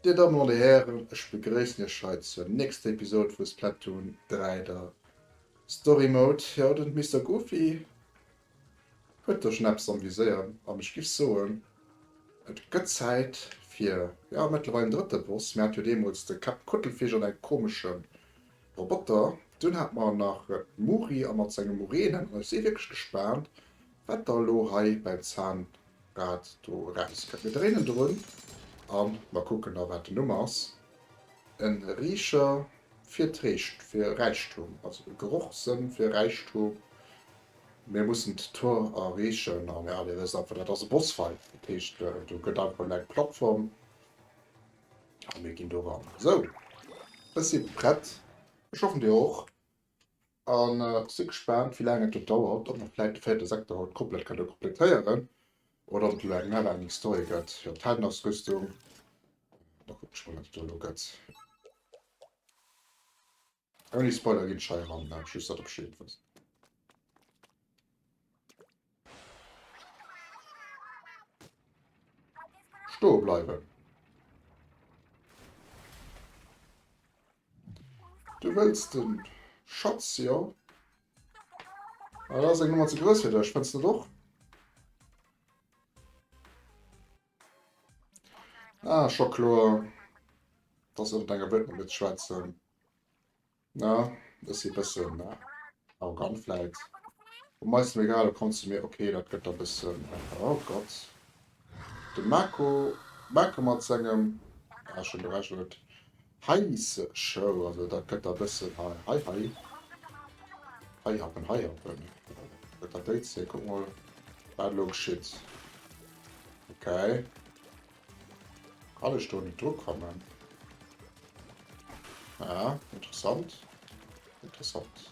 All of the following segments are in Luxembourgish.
Dir Dammen an Dir Hären, ech begréissen Iech hei zur nächster Episode vu Splatoon 3, der Story Mode. Jo, den Mister Goofy huet do schon eppes am Viséier an ech giff soen, et gëtt Zäit fir, jo, mëttlerweil en drëtte Boss. Mir hat jo deemools de Cap Kuttelfisch an engem komesche Roboter, dunn hat mer nach d'Muri a mat senge Muränen an ech si wierklech gespaant, wat da elo hei beim Zahnrad do erauskënnt. Mir dréinen drun a mer kucken da wat den Numm ass. En Riicher fir d'Reecht, fir Räichtum, also e Gerochssënn fir Räichtum. Mir mussen d'Tor erreechen an ja, dir wësst einfach, dat ass e Bossfight. Dat heescht, do gëtt einfach elo eng Plattform a mir ginn do ran. Sou, ech si prett. Ech hoffen, dir och. An ech si gespaant, wéi laang et do dauert, ob mer vläicht de véierte Sektor haut komplett kënne kompletéieren oder ob et elo eng never ending story gëtt. Jo, d'Heldenausrüstung, da kucken ech mol, wat et do elo gëtt. Ouni Spoiler ginn ech hei eran, ne? Just datt der Bescheed wësst. Stoe bleiwen. Du wëlls den Schatz, jo? Ah, dat ass eng Nummer ze grouss fir dech, fënns net och? Ah, scho kloer. Dass ënnert enger wëllt mat mir ze schwätzen. Na, ech si bëssen arrogant vläit. Wo meisten egal, komm zu mir. Okay, dat gëtt da bëssen. Oh Gott. De Mako, Mako mat sengem, ah, schon de Recht net. Heisse Show, also dat gëtt da bëssen hei, hei, hei. Hei happen, hei happen. Gëtt dat déi Zéck, kuck mol, wat elo geschitt. Okay. Kann ech do net dru kommen? Ja, interessant. Interessant.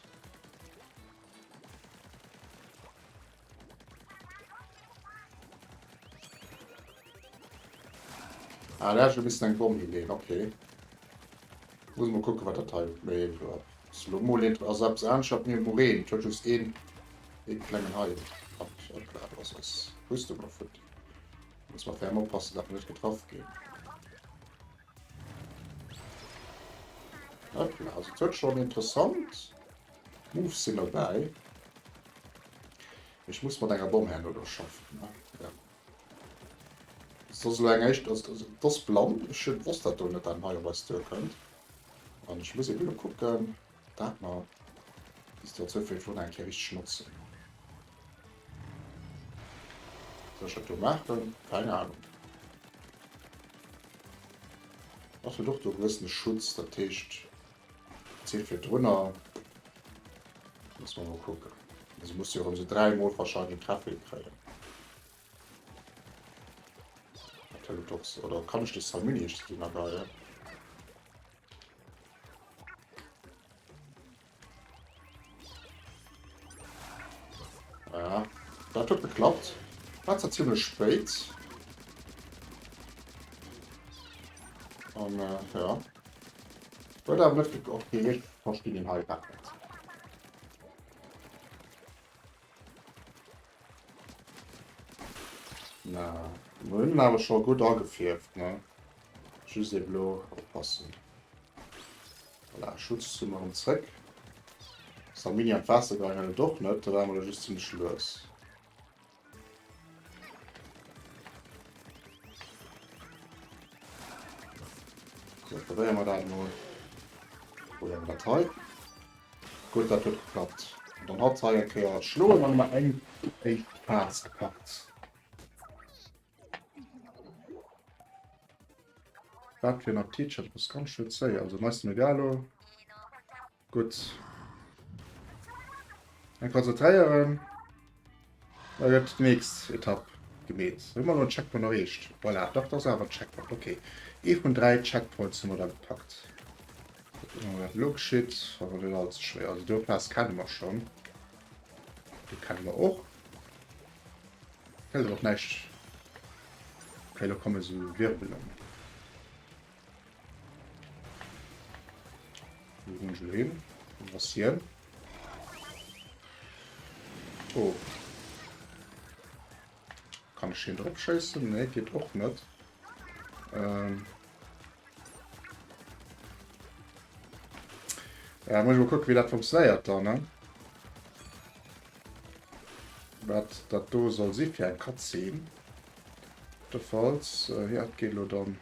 Ah, da hat missen eng Bomm hileen, okay. Muss mal kucken, wat dat hei méi Lo ass eppes anescht, hat mir Moreen, huet just een, een klengen hei. Hoppla, dat ass Rüstung noch futti. Muss mer ferm oppassen, dat mer net getraff ginn. Hoppla, also et huet schon interessant Moves sinn dobäi. Ech muss mat enger Bomm herno do schaffen, ne? Ja. Das ass elo eng éischt, also dat ass blann. Ech wosst dat do net, dat en hei op eis duerkënnt. An ech muss eben elo kucken, dat mer déi Situatioun vläicht och nach eng Kéier richteg notzen. Soll ech dat do maachen? Keng Ahnung. Ass jo doch do e gewëssene Schutz, dat heescht, et zitt virdrunner. Muss mer mol kucken. Also muss jo erëm sou dräimol wahrscheinlech en Treffer kréien. Oder kann ech de Salmini ech sinn ageien? Ja, dat huet geklappt. War zwar ziemlech spéit. An äh, ja. Huet awer net geklappt. Okay, ech verstinn den hei grad net. Na, mir hunn awer scho gutt agefierft, ne? Just eben elo oppassen. Voilà, Schutz hu mer erëm zréck. Salmini an d'Waasser geheien huet et och net, da ware mer just zimmlech lues. So, probéiere mer dat mol. Probéiere mer dat hei. Gutt, dat huet geklappt. An dann hat hei eng Kéier schloen an mer eng éischt Phas gepackt. Wat fir en Appetit, dat ass ganz schön zéi. Also Meister Megalo. Gutt. Eng konzentréieren. Da gëtt déi nächst Etapp gemeet. Hu mer elo en Checkpoint erreecht? Voilà, dach, dat ass awer en Checkpoint. Okay. Ee vun 3 Checkpoints hu mer da gepackt. Wat elo geschitt, awer net allze schwéier. Also do Plaz kenne mer schonn. Déi kenne mer och. Fällt och näischt. Okay, lo komme sou Wirbelen. Wou ginn ech elo hin? Wou ass hien? Oh. Kann ech hien drop schéissen? Nee, geet och net. Ähm. Ja, muss ich mal gucken, wie dat funktionéiert dann, ne? Wat dat do soll si fir eng Cutscene. Jiddefalls, äh, ja, et geet elo dann.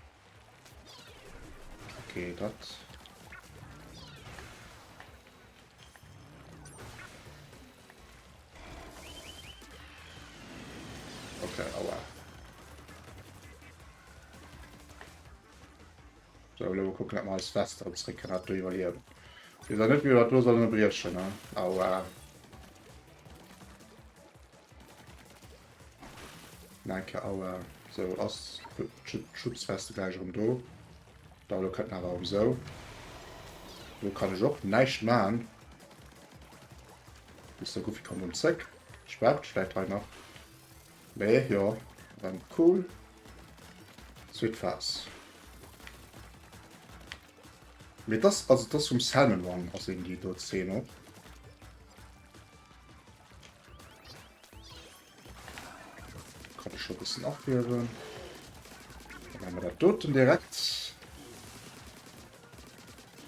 Okay, dat. Okay, aua. So, elo kucken, dat mer eis West erëm zréck kënnen, dat do iwwerliewen. Weess awer net, wéi mer dat do sollen ënnerbriechen, ne? Aua. Nach eng Kéier aua. So, ass d'Schutzweste gläich erëm do. Da elo kënnt awer erëm sou. Do kann ech och näischt maachen. Bis der Goofy kommt erëm zréck. Ech brauch dech vläicht hei nach. Mee jo, dann cool. Zweet Phas. Mee das, also das vum Salmon Run ass eben déi do Szene och. Kann ich schon ein bisschen abheben. Dann haben wir das doten direkt.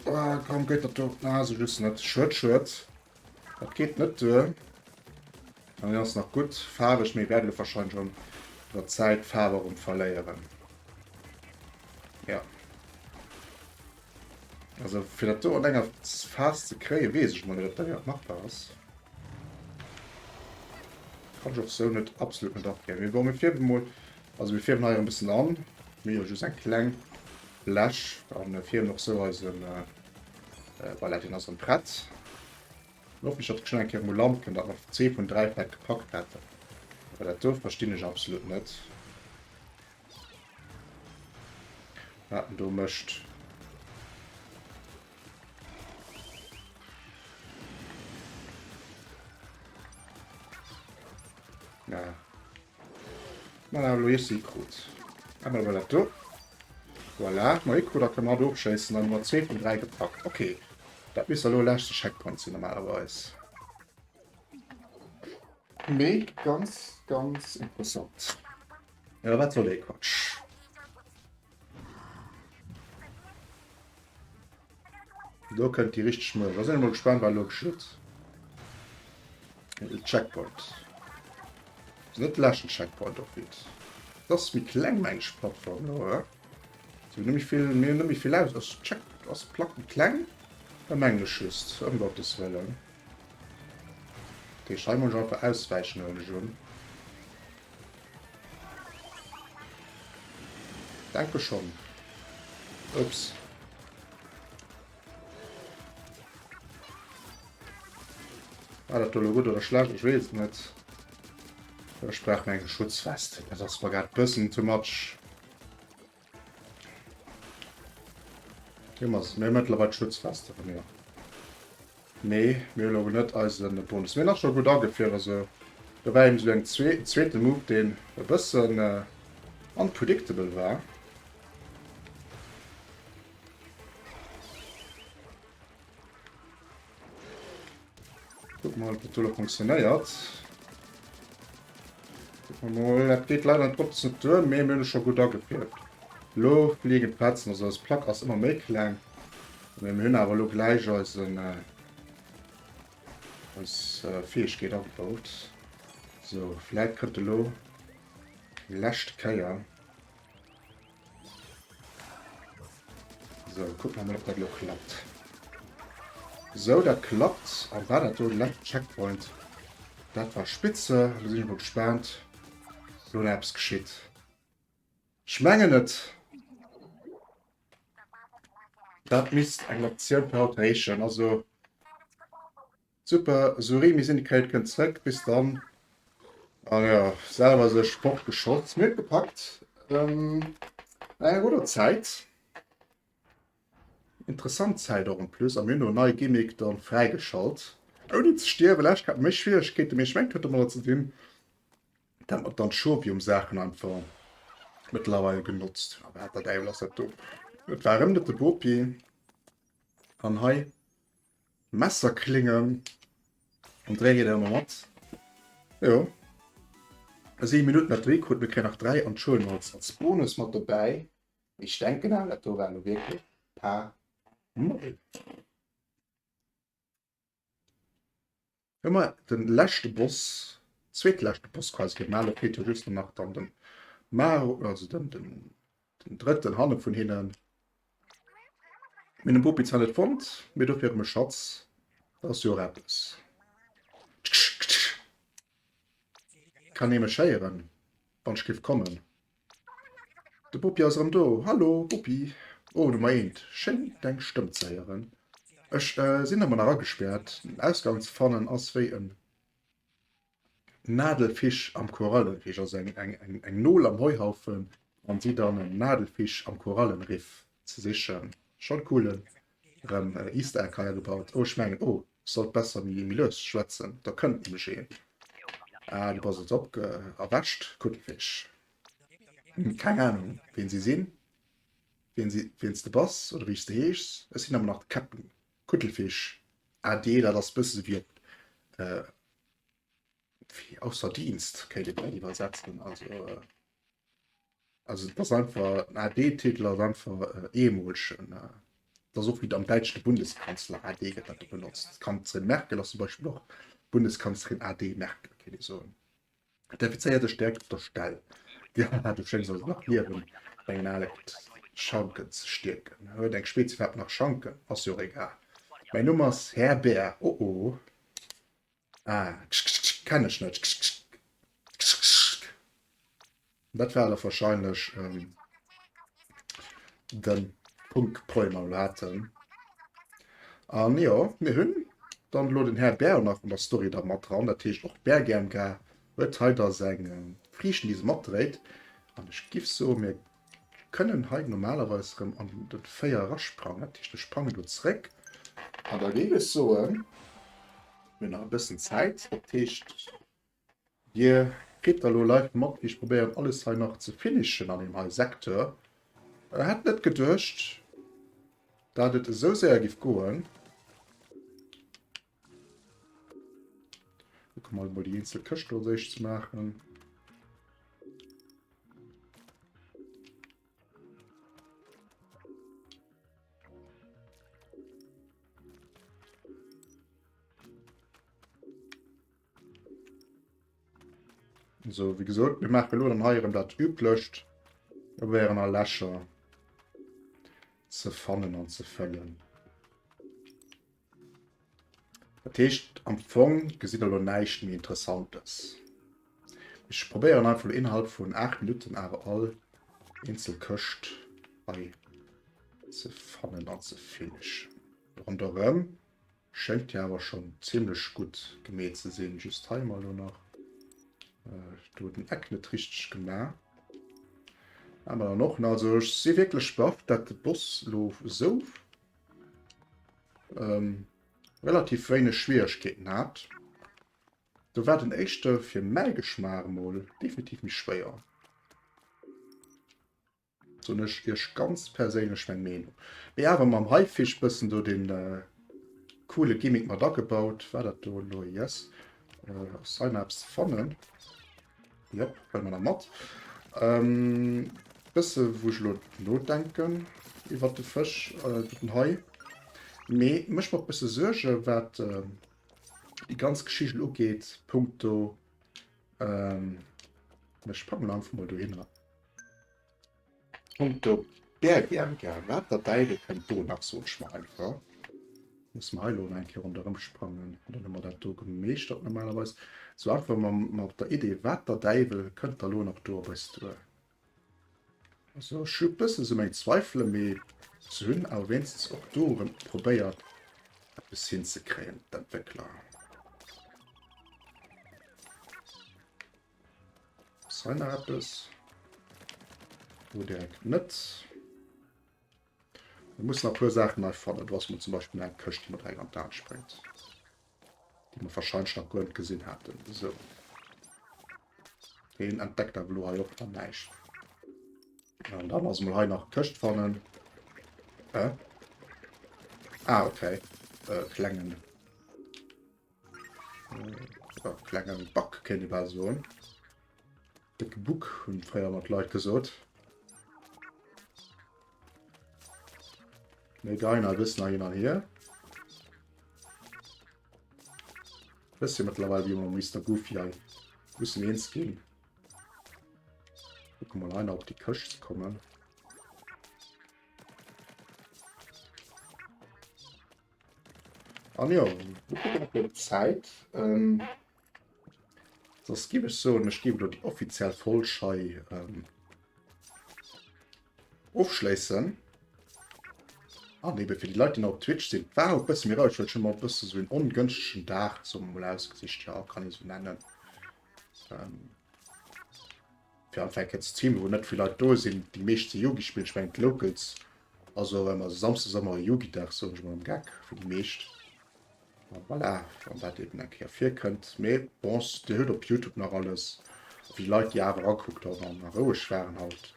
Ah, komm, geht das do? Na, so just net. Schued, schued. Dat geet net duer. An ass nach gutt faarweg, mee wäert elo wahrscheinlech erëm iwwer d'Zäit d'Faarf erëm verléieren. Ja. Also fir dat do an enger Phas ze kréien, weess ech mol net, ob dat iwwerhaapt machbar ass. Kann ech och sou net absolut net aféieren. Mee bon, mir fierwe mol, also mir fierwen hei erëm e bëssen an. Mir hu jo just eng kleng Fläch an fierwen och sou eisen Voilà, deen ass erëm prett. Dann hoffen ech, datt ech nach eng Kéier emol Land kënn, datt mer zwee vun 3 vläit gepackt hätten. Awer dat do verstinn ech absolut net. Wat en do mécht. Ja. Voilà, elo iech si krut. Emmer iwwer dat do. Voilà, ma ik krut, da kënne mer hatt ofschéissen. Dann hu mer zwee vun 3 gepackt. Okay, dat misst elo e leschte Checkpoint sinn normalerweis. Mee ganz, ganz interessant. Ja, wat soll dee Quatsch? Do kënnt déi richteg Muecht. Da sinn ech mol gespaant, wat elo geschitt. Checkpoint. Ass net de leschten Checkpoint och vit. Dat ass méi kleng meng ech Plattform elo, oder? Se hunn net méi vill, mir hunn net méi vill aus. Ass Check, ass d'Plack méi kleng? Da mengen ech just, ëm Gottes Wëllen. Dat heescht, hei muss ech einfach auswäichen, huelen ech un. Denke schon. Ups. War dat do elo gutt oder schlecht? Ech weess et net. Ech brauch meng Schutzwest. Dat ass mer grad bëssen too much. Hier ass mir mëttlerweil d'Schutzweste vun mir. Nee, mir hunn elo net eisen Bonus. Mir hunn nach scho gutt agefiert. Also do war eben esou eng zwee, zweete Move, deen e bëssen äh, unpredictable war. Guck mal, ob dat do elo funktionéiert. Guck mal, mol, dat geet leider net Gottes net duer, mee mir hunn scho gutt agefiert. Lo fliegen d'Fetzen, also eis Plack ass ëmmer méi kleng. Mee mir hunn awer elo gläich eisen, äh, eis äh, Fäegkeet agebaut. So, vläit kënnt elo lescht Kéier. So, gucken wir mal, ob dat elo klappt. So, dat klappt. An war dat do de leschten Checkpoint? Dat war spitze. Lo sinn ech mol gespaant, ob elo nach eppes geschitt. Ech mengen et. Dat misst eng Lektioun fir haut heeschen. Also, Super Surimi Syndicate kënnt zréck, bis dann. An jo, selwer sech fortgeschott. Mir hunn et gepackt an enger gudder Zäit. Interessant Zäit och en plus. A mir hunn och en neie Gimmick dann fräigeschalt. Ouni ze stierwen. Lech hat méi Schwieregkeeten, mee ech mengen et huet domadder ze dinn, dat mer d'Anchovium-Saachen einfach mëttlerweil genotzt hunn. A wat der Däiwel ass dat do? Et war erëm net de Bopi. An hei Messerklinge an dréi geet ëmmer mat. Jo. 7 Minutten dat dréi krut, mir kréien nach 3 an d'Schuelen als als Bonus mat dobäi. Ech denken awer dat do war elo wierklech pas mal. Hu mer den leschte Boss, zweetleschte Boss quasi gemaach. Lo feelt jo just nach dann den Mario, also den, den, den drëtten hanne vun hinnen. Mir hunn den Bopi zwar net fonnt, mee dofir erëm e Schatz. Dat ass jo och eppes. Kann ee mech héieren, wann ech géif kommen? De Bopi ass erëm do. Hallo Bopi. Oh, Nummer eent. Schéin deng Stëmm ze héieren. Ech sinn ëmmer nach agespäert. Den Ausgang ze fannen ass wéi en Nadelfisch am Korallenriff, also eng, eng, eng, eng Nol am Heuhaufen an si dann en Nadelfisch am Korallenriff ze sichen. Schon coolen rem Easter Egg hei agebaut. Oh, ech mengen, oh, ech sollt besser méi, méi lues schwätzen, da kënnt nämlech een. Ah, du bass et op erwächt, Kuttelfisch. Keng Ahnung, wien si sinn, wien si, wien s de bass oder wéi s de heeschs. Ech sinn awer nach de Captain Kuttelfisch. AD, dat ass bësse sou wéi op wéi ausser Dienst, kéint een dat iwwersetzen. Also, also et ass einfach, en AD-Titel ass einfach eemolegen. Dat ass och wéi am Däitschen de Bundeskanzler AD gëtt dat do benotzt. D'Kanzlerin Merkel ass zum Beispill och Bundeskanzlerin AD Merkel, kéint ee soen. D'infizéierte stäerkt op der Stell. Ja, du schéngs also nach liewen, dengen ale Schanken ze stierken. Huet eng Spezie iwwerhaapt nach Schanken? Ass jo och egal. Mäin Numm ass Här Bär. Oh oh. Ah, ksch-ksch-ksch, kenn ech net. Ksch-ksch-ksch. Ksch-ksch-ksch. Dat war da wahrscheinlech de Punkt mer elo haten. An jo, mir hunn dann elo den Här Bär nach an der Story da mat dran. Dat heescht och d'Bär-GMK huet hei da seng Friichten, déi se matdréit. An ech giff soen, mir kënnen hei normalerweis erëm an de 4 erasprangen. Dat heescht, mir sprangen do zréck. An da géif ech soen, mir hunn nach e bëssen Zäit. Dat heescht, Dir kritt da lo live mat wéi ech probéieren alles hei nach ze finishen an deem hei Secteur. Hätt net geduecht dat et esou séier giff goen. Kucke mer mol déi eenzel Këscht do als éischt ze maachen. So, wie gesot, mir maache lo dann hei erëm dat Üblecht. Wir probéieren all Lächer ze fannen an ze fëllen. Dat heescht, am Fong gesitt der lo näischt méi Interessantes. Ech probéieren einfach lo innerhalb vun 8 Minutten awer all eenzel Këscht hei ze fannen an ze finishen. Ronderëm Schéngt jo awer schon zimlech gudd gemeet ze sin, just hei mol lo nach do den Eck net richteg gema. Awer dann och, also ech si wierklech baff dat de Boss lo esou relativ wéineg Schwieregkeeten hat. Do war den éischte fir mäi Geschmaach mol definitiv méi schwéier. Soen ech iech ganz perséinlech meng Meenung. Mee awer mam Haifisch bëssen do den coole Gimmick mat agebaut. War dat do elo? Yes. Ass hei nach eppes ze fannen? Jop, huele mer nach mat. Bësse wou ech elo nodenken iwwert de Fësch, den Hai. Mee mécht mer och bësse Suerge wat déi ganz Geschicht elo ugeet punkto, ech packen einfach mol dohinner. Punkto Berg-IMK, wat der Däiwel kënnt do nach, soen ech mer einfach. Musse mer hei elo nach eng Kéier ronderëm sprangen, an dann hu mer dat do gemeeschtert normalerweis. Sou einfach mat der Idee, wat der Däiwel kënnt da lo nach do op eis duer. Also ech hu bësse sou meng Zweifele, mee se hunn awer wéinstens och do erëm probéiert eppes hinzekréien, d'Entwéckler. Ass hei nach eppes? Do direkt net. Wir mussen nach e puer Saachen nei fannen. Do ass mol zum Beispill eng Këscht, déi mer direkt an d'An spréngt. Déi mer wahrscheinlech nach guer net gesinn haten. So. Heen entdeckt awer elo hei och dann näischt. An dann ass mol hei nach Këscht fannen. Äh? Ah, okay. Äh, klengen. Ja, klengen Bug kéint ee bal soen. Décke Bug hunn fréier mat Leit gesot. Mir geien e bëssen hin an hier. Wësst jo mëttlerweil, wéi mer mam Mister Goofy hei mussen eens ginn. Kucke mol hei nach op déi Këscht ze kommen. An jo, mir kucken op déi Zäit. Ähm, soss géif ech soen, ech géif elo déi offiziell Folg hei ähm, ofschléissen. An eben fir déi Leit, déi nach op Twitch sinn, war haut bësse méi roueg, well ech hu mer e bësse sou en ongënschtegen Dag, soe mer mol, ausgesicht, jo, kann ee sou nennen. Ähm, fir einfach eng Kéier ze streamen, wou net vill Leit do sinn. Déi meescht si Yugi spillen, ech mengen d'Locals ass och ëmmer, Samsdes ass ëmmer Yugi-Dag, soen ech emol am Geck, fir déi meescht. An voilà, wann dat eben eng Kéier virkënnt. Mee bon, Dir hutt op YouTube nach alles. A fir déi Leit, déi awer erakuckt hunn an roueg waren haut,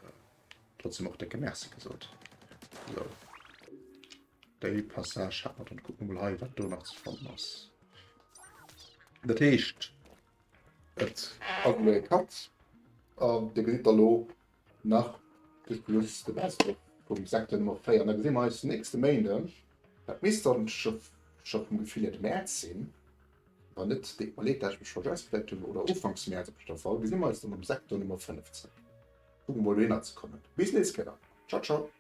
Trotzdem och décke Merci gesot. So. Déi Passage hat man dann. Gucken wir mal hei, wat do nach ze fannen ass. Dat heescht, et ass elo e Cut. An Dir gesitt da lo nach de Schluss, de Best of vum Sektor Nummer 4. An da gesi mer eis nächste Méinden. Dat misst dann scho scho vum Gefill hier de Mäerz sinn. Wann net, deet mer leed, dat ech mech falsch ausgedréckt hunn, oder Ufanks Mäerz op jidder Fall, gesi mer eis dann am Sektor Nummer 5 zréck. Kucken mol dohinner ze kommen. Bis nächst Kéier. Ciao ciao.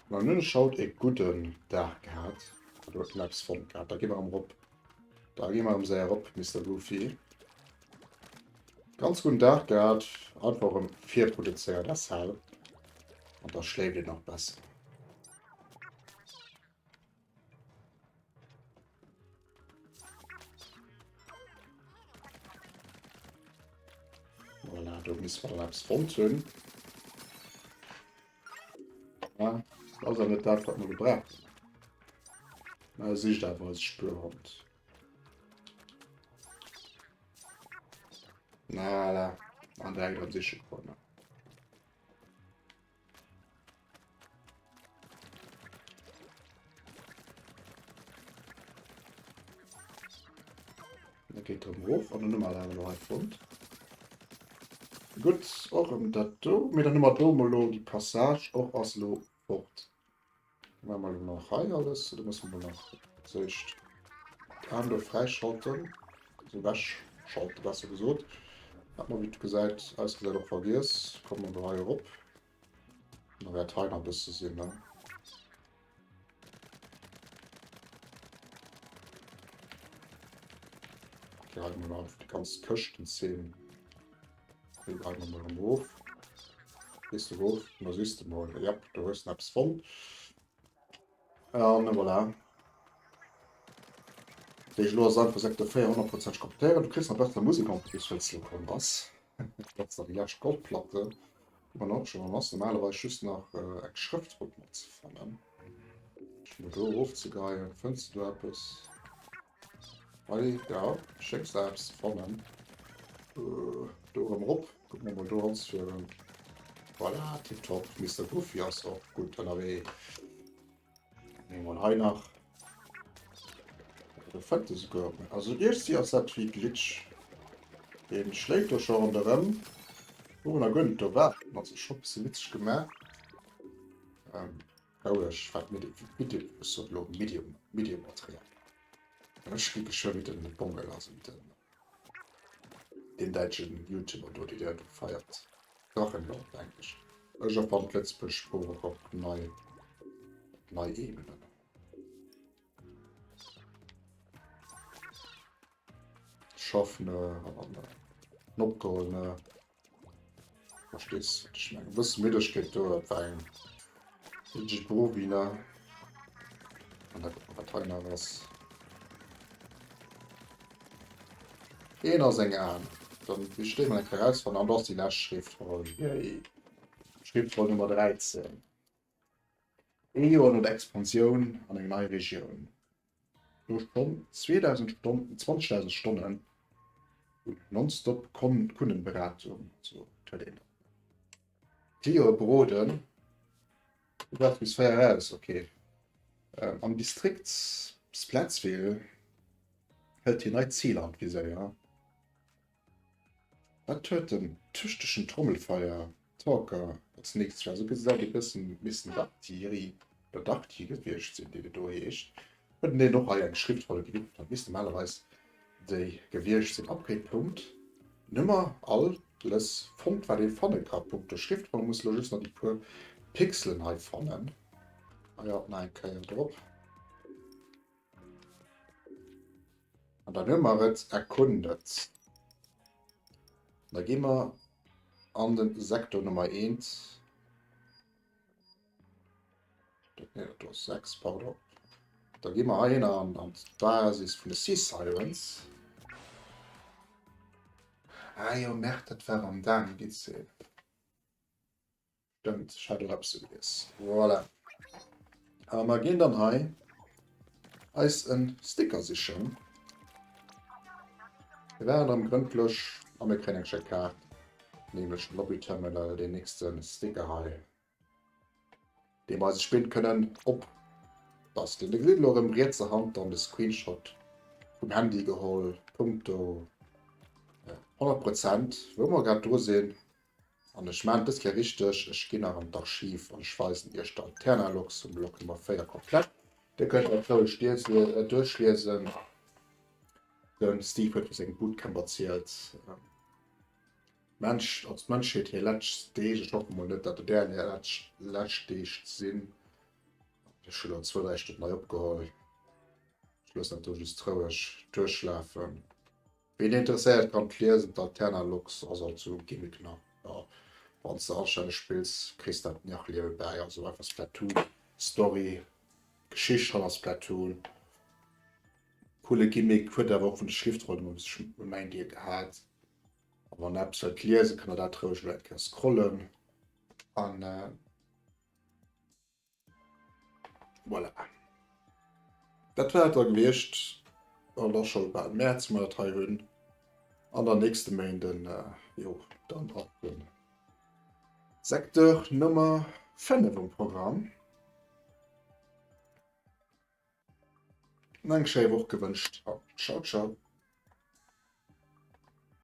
Dann hunn ech haut e gudden Dag gehat. Do huet en eppes fonnt gehat. Da gi mer erëm rop. Da gi mer erëm séier rop, Mister Goofy. Ganz gudden Dag gehat. Einfach erëm virproduzéiert SL. An da schléift een nach besser. Voilà, do misst mer dann eppes fonnt hunn. Ja, das ass net dat, wat mer gebraucht hunn. Na, sicht awer eis Spuerhond. Na, voilà. An direkt am Siche gefunden. Da geet erëm erof an dann hu mer awer elo hei fonnt. Gutt, och erëm dat do. Mee dann hu mer do mol elo déi Passage och ass elo fort. Maache mer elo nach hei alles oder musse mer nach d'éischt d'Aarm do fräischalten? Also ewechschalten, besser gesot. Hat mer, wéi et gesäit, ausgesäit och vergiess. Komme mer do hei erop. Da wäert hei nach e bësse sinn, ne? Okay, hei mol einfach déi ganz Këschtenzeen. Déi geheien mer mol erëm erof. Gees du erof? Na siehst du mol. Jap, do hues de eppes fonnt. An voilà. Déi elo ass einfach Sektor 4 100% kompetéieren. Du kriss nach besser Musek en plus, well s du komm bass. Dat ass dann déi lescht Goldplatte, déi mer nach schon. Dann ass normalerweis just nach eng Schrëftroll mat ze fannen. Ech mol do erofzegeien. Fënns du do eppes? Hei, ja, schéngs der eppes ze fannen. Do erëm erop. Kucke mer mol do eranzefueren. Voilà, tiptop. Mister Goofy ass och gutt ënnerwee. Nehmen wir hei nach. Do fënnt e souguer. Also iergendwéi ass dat wéi Glitch. Deen schléit do scho ronderëm. Wou en a guer net do war. Also scho bësse witzeg gemaach. Ähm. Roueg, wat Medium, ech sot elo Medium, Medium-Material. Ech gi geschwë wéi den Bongel, also wéi den, deen däitschen Youtuber do, dee dat feiert. Drachenlord, denk ech. Ech erfannt d'Lëtzebuerg Sprooch op nei, op nei Ebenen. Schaff ne an opgeholl ne. Verstees wat ech mengen. E bësse Middegkeet do, dat war eng Digit Brovi ne. An da kucke mer wat hei nach ass. Een ass eng Aen. Dann wéi stéi mer eng Kéier erausfannen. An do ass déi lescht Schriftroll. Yay. Schriftroll Nummer 13. Ee Joer no der Expansioun an eng nei Regioun. No schonn 2.000 Stonnen, 20.000 Stonnen un nonstop Kundenberatung, also et huet een Clientë beroden, du waars bis 4 eraus, ok. Am Distrikt Splatsville hëlt hien nei Ziler an d'Viséier. Wat huet den tüchtegen Trommelfeier Talker als nächst? Also gesäit e bëssen missen Dactiri oder Dacti gewiescht sinn, deen et do heescht. Huet en deen och hei eng Schriftroll ginn? Dat misst normalerweis déi gewiescht sinn. Upgrade Punkt. Dann hu mer alles fonnt wat ee fanne ka punkto Schriftroll. Muss elo just nach déi puer Pixelen hei fannen. Ah jo, nach eng Kéier drop. An dann hu mer et erkundet. Da gi mer an den Sektor Nummer 1. Nee, dat do ass 6, pardon. Da gi mer heihinner an, an d'Basis vun de Sea Sirens. Ah jo, merde, dat war am Dang, déi Zeen. Stëmmt, ech hat och eppes gelies. Voilà. A mer ginn dann hei eis en Sticker sichen. Mir waren erëm grëndlech a mir kréien eng schéi Kaart, nämlech den Lobby Terminal, deen nächste Sticker hei, dee mer eise Spill kënnen opbastelen. Dir gesitt elo erëm rietser Hand dann de Screenshot vum Handy geholl, punkto 100 Prozent, wou mer grad dru sinn. An ech maan et dës Kéier richteg, ech ginn nach an d'Archiv an ech weisen iech d'Alternalogs vum Block Nummer 4 komplett. Dir kënnt dat roueg duerchliesen. De Steve huet vu sengem Bootcamp erzielt. Mensch, als d'Mënschheet hir lescht Deeg, ech hoffe mol net, datt et dären hir lescht Deeg sinn. Ech hu lo zwou, dräi Stonnen nei opgeholl. Ech loossen dat do just roueg duerchlafen. Ween interesséiert kann d'liesen, d'Alterna-Lux ass alt sou Gimmick nach, jo wanns de anstänneg spills kriss dat nach liewebäi, also einfach Splatoon Story, Geschicht hanner Splatoon, coole Gimmick, huet awer och vun de Schriftrollen emol bis ech mäin Deel gehat, a wann der eppes wëllt liesen kënnt der dat roueg elo eng Kéier scrollen an. Voilà. Dat war et da gewiescht. An da scho bal Mäerz, wou mer dat hei hunn. An dann nächste Méinden, jo, dann ass de Secteur Nummer 5 um Programm. Eng schéi Woch gewënscht an ciao, ciao.